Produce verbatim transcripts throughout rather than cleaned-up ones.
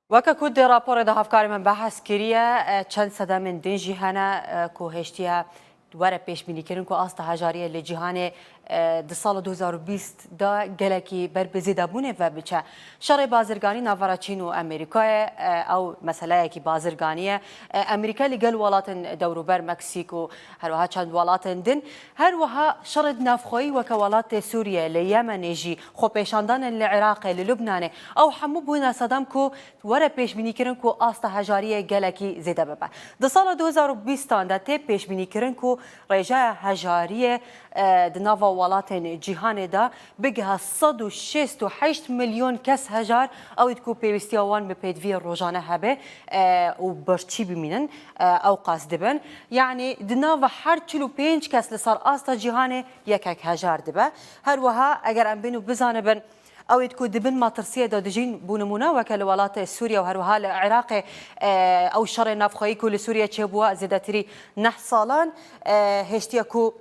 Weke ku di raporê de hevkarê min behs kiriye, e, çend sedemên din jî hene, e, ku hêştiye were pêşbînîkirin ku asta hejariyê li cîhanê, e, di sala du hezar û bîst de gelekî ber bi zêdebûnê ve biçe. Şerê bazirganî navbera Çîn û Amerîkayê, e, ew meseleyekî bazirganî ye. E, Amerîka li gel welatên dewrûber Meksîk û her wiha çend welatên din. Her wiha şerê navxweyî weke welatê Sûriye, li Yemenê jî, xwepêşandanên li Iraqê, li Lubnanê, ew hemû bûne sedem ku were pêşbînîkirin ku asta hejariyê gelekî zêde bibe. Di sala du hezar û bîstan de tê pêşbînîkirin ku rêjeya hejariyê, e, di nava welatên cîhanê de bigiha sed û şêst û heşt milyon kes hejar, ew ê ku pêwîstiya wan bi pêdiviyê rojane hebe, e, û birçî bimînin, e, ew qas dibin. Yanî di nava her çil û pênc kes li ser asta cîhanê yekek hejar dibe. Her wiha eger em bên û bizanibin, ew ê ku di bin metirsiyê de dijîn, bo nimûne weke li welatê Sûriye û her wiha li Iraqê, e, ew şerê navxweyî ku li Sûriye çêbûye zêdetirî neh salan, e, hêştiye ku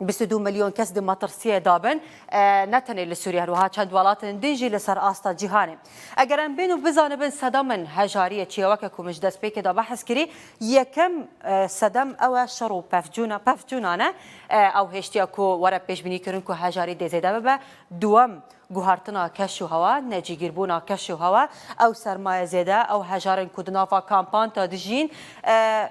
bîst û du milyon kes di metirsiyê de bin, e, ne tenê li Sûriye, her wiha çend welatên din jî li ser asta cîhanê. Eger em bên û bizanibin sedemên hejariyê çi ye, weke ku min ji destpêkê de behs kirî, yekem, e, sedem ew e şer û pevcûna-, pevcûnan e, e, ew hêştiye ku were pêşbînîkirin ku hejarî dê zêde bibe. Duwem, guhertina keş û hewa, necîgîrbûna keş û hewa, ew sermaye zêde, ew hejarên ku di nava kampan de dijîn, e,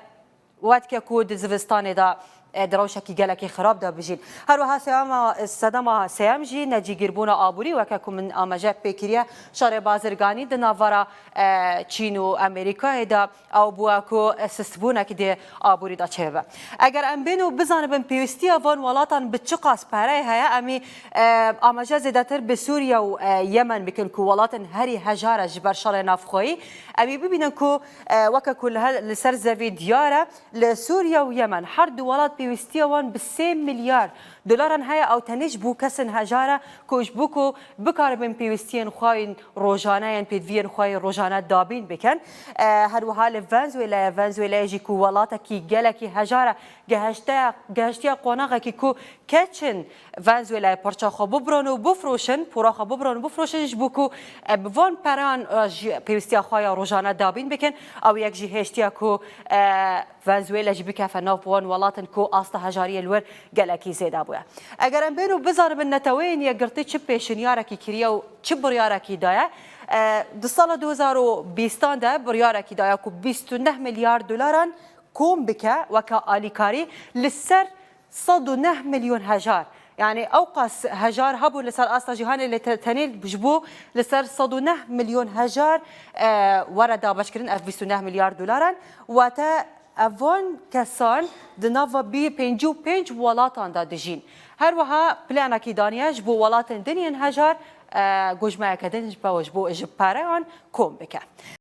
weke ku di zivistanê de, e, di rewşekî gelekî xirab de bijîn. Her wiha seyama, sedema seyem jî necîgîrbûna aborî, weke ku min amaje pê kiriye, şerê bazirganî di navbera, e, Çîn û Amerîkayê de ew bûye ku sistbûnek di aborî de çêbibe. Eger em bên û bizanibin pêwîstiya van welatan bi çiqas pereyê heye, em ê, e, amaje zêdetir bi Sûriye û, e, Yemen bikin ku welatên herî hejar e ji ber şerê navxweyî. Em ê bibînin ku, e, weke ku li her, li ser zevî diyar e, li Sûriye û Yemen her du welat pêwîstiya wan bi sê milyar dolaran heye, ew tenê ji bo kesên hejar e ku ji bo ku bikaribin pêwîstiyên xwe yên rojane yên pêdiviyên xwe yên rojane dabîn bikin. E, her wiha li Venezuelaya, Venezuelaya jî ku welatekî gelekî hejar e, gehişte-, gehiştiye qonaxekî ku keçin Venezuelayê parça xwe bibran û bifroşin, pora xwe bibran û bifroşin ji bo ku, e, bi van peran, e, jî pêwîstiya xwe ya rojane dabîn bikin. Ew yek jî hêştiye ku, e, Venezuela jî bikeve nav wan welatin ku asta hejariyê li wir gelekî zêde bûye. Eger em bên û bizanibin Neteweyên Yekgirtî çi pêşnyarekî kiriye û çi biryarekî daye, e, di sala du hezar û bîstan de biryarekî daye ku bîst û neh milyar dolaran kom bike weke alîkarî li ser sed û neh milyon hejar. Yanî ew qas hejar hebûn li ser asta cîhanê, lê te-, tenê ji bo li ser sed û neh milyon hejar, e, were dabeşkirin ev bîst û neh milyar dolaran. Wate evan kesan di nava bî pêncî û pênc welatan de dijîn. Her wiha planekî daniye ji bo welatên din yên hejar, e, gojmeyeke din ji bo, ji bo, ji pereyan kom bike.